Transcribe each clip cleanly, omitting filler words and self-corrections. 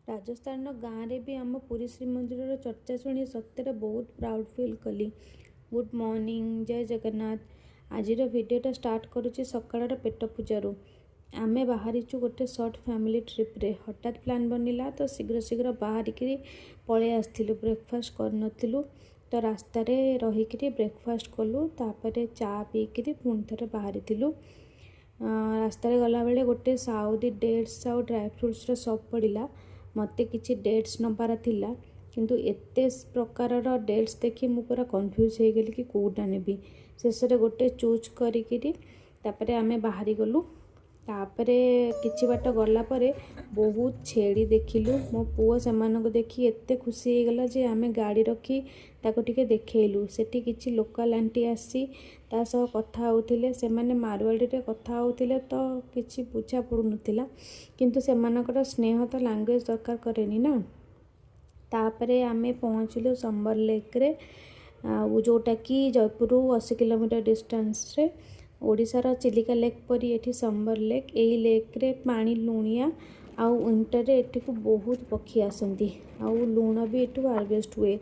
ରାଜସ୍ଥାନର ଗାଁରେ ବି ଆମ ପୁରୀ ଶ୍ରୀମନ୍ଦିରର ଚର୍ଚ୍ଚା ଶୁଣି ସତରେ ବହୁତ ପ୍ରାଉଡ଼୍ ଫିଲ୍ କଲି। ଗୁଡ଼୍ ମର୍ଣ୍ଣିଂ, ଜୟ ଜଗନ୍ନାଥ। ଆଜିର ଭିଡ଼ିଓଟା ଷ୍ଟାର୍ଟ କରୁଛି ସକାଳର ପେଟ ପୂଜାରୁ। ଆମେ ବାହାରିଛୁ ଗୋଟେ ସର୍ଟ ଫ୍ୟାମିଲି ଟ୍ରିପ୍ରେ। ହଠାତ୍ ପ୍ଲାନ୍ ବନିଲା ତ ଶୀଘ୍ର ଶୀଘ୍ର ବାହାରିକିରି ପଳେଇ ଆସିଥିଲୁ। ବ୍ରେକଫାଷ୍ଟ କରିନଥିଲୁ ତ ରାସ୍ତାରେ ରହିକିରି ବ୍ରେକଫାଷ୍ଟ କଲୁ। ତାପରେ ଚା ପିଇକିରି ପୁଣି ଥରେ ବାହାରିଥିଲୁ। ରାସ୍ତାରେ ଗଲାବେଳେ ଗୋଟେ ସାଉଦି ଡେଟ୍ସ ଆଉ ଡ୍ରାଏ ଫ୍ରୁଟ୍ସର ସପ୍ ପଡ଼ିଲା। ମୋତେ କିଛି ଡେଟ୍ସ ନେବାର ଥିଲା, କିନ୍ତୁ ଏତେ ପ୍ରକାରର ଡେଟ୍ସ ଦେଖି ମୁଁ ପୁରା କନଫ୍ୟୁଜ୍ ହେଇଗଲି କି କେଉଁଟା ନେବି। ଶେଷରେ ଗୋଟେ ଚୁଜ୍ କରିକିରି ତାପରେ ଆମେ ବାହାରିଗଲୁ। ତାପରେ କିଛି ବାଟ ଗଲା ପରେ ବହୁତ ଛେଳି ଦେଖିଲୁ। ମୋ ପୁଅ ସେମାନଙ୍କୁ ଦେଖି ଏତେ ଖୁସି ହେଇଗଲା ଯେ ଆମେ ଗାଡ଼ି ରଖି ତାକୁ ଟିକେ ଦେଖେଇଲୁ। ସେଠି କିଛି ଲୋକାଲ୍ ଆଣ୍ଟି ଆସି ତା ସହ କଥା ହେଉଥିଲେ। ସେମାନେ ମାରୱାଡ଼ିରେ କଥା ହେଉଥିଲେ ତ କିଛି ବୁଝା ପଡ଼ୁନଥିଲା, କିନ୍ତୁ ସେମାନଙ୍କର ସ୍ନେହ ତ ଲାଙ୍ଗୁଏଜ୍ ଦରକାର କରେନି ନା। ତାପରେ ଆମେ ପହଞ୍ଚିଲୁ ସମ୍ବର ଲେକ୍ରେ, ଆଉ ଯେଉଁଟାକି ଜୟପୁରରୁ 80 କିଲୋମିଟର ଡିଷ୍ଟାନ୍ସରେ। ଓଡ଼ିଶାର ଚିଲିକା ଲେକ୍ ପରି ଏଠି ସମ୍ବର ଲେକ୍। ଏଇ ଲେକ୍ରେ ପାଣି ଲୁଣିଆ ଆଉ ୱିଣ୍ଟରରେ ଏଠିକୁ ବହୁତ ପକ୍ଷୀ ଆସନ୍ତି ଆଉ ଲୁଣ ବି ଏଠୁ ହାରଭେଷ୍ଟ ହୁଏ।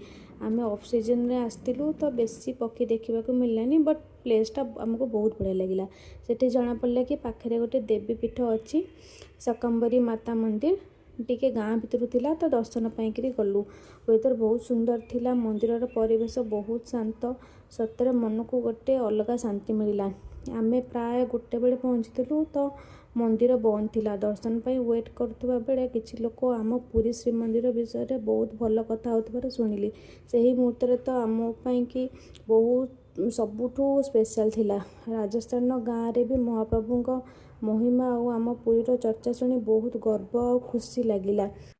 ଆମେ ଅଫ୍ ସିଜନ୍ରେ ଆସିଥିଲୁ ତ ବେଶୀ ପକ୍ଷୀ ଦେଖିବାକୁ ମିଳିଲାନି, ବଟ୍ ପ୍ଲେସ୍ଟା ଆମକୁ ବହୁତ ବଢ଼ିଆ ଲାଗିଲା। ସେଠି ଜଣାପଡ଼ିଲା କି ପାଖରେ ଗୋଟେ ଦେବୀ ପୀଠ ଅଛି, ଶାକମ୍ବରୀ ମାତା ମନ୍ଦିର। ଟିକେ ଗାଁ ଭିତରୁ ଥିଲା ତ ଦର୍ଶନ ପାଇଁକିରି ଗଲୁ। ୱେଦର ବହୁତ ସୁନ୍ଦର ଥିଲା, ମନ୍ଦିରର ପରିବେଶ ବହୁତ ଶାନ୍ତ। ସତରେ ମନକୁ ଗୋଟେ ଅଲଗା ଶାନ୍ତି ମିଳିଲା। ଆମେ ପ୍ରାୟ ଗୋଟେ ବେଳେ ପହଞ୍ଚିଥିଲୁ ତ ମନ୍ଦିର ବନ୍ଦ ଥିଲା। ଦର୍ଶନ ପାଇଁ ୱେଟ୍ କରୁଥିବା ବେଳେ କିଛି ଲୋକ ଆମ ପୁରୀ ଶ୍ରୀମନ୍ଦିର ବିଷୟରେ ବହୁତ ଭଲ କଥା ହେଉଥିବାର ଶୁଣିଲି। ସେହି ମୁହୂର୍ତ୍ତରେ ତ ଆମ ପାଇଁକି ବହୁତ ସବୁଠୁ ସ୍ପେଶାଲ୍ ଥିଲା। ରାଜସ୍ଥାନର ଗାଁରେ ବି ମହାପ୍ରଭୁଙ୍କ ମହିମା ଆଉ ଆମ ପୁରୀର ଚର୍ଚ୍ଚା ଶୁଣି ବହୁତ ଗର୍ବ ଆଉ ଖୁସି ଲାଗିଲା।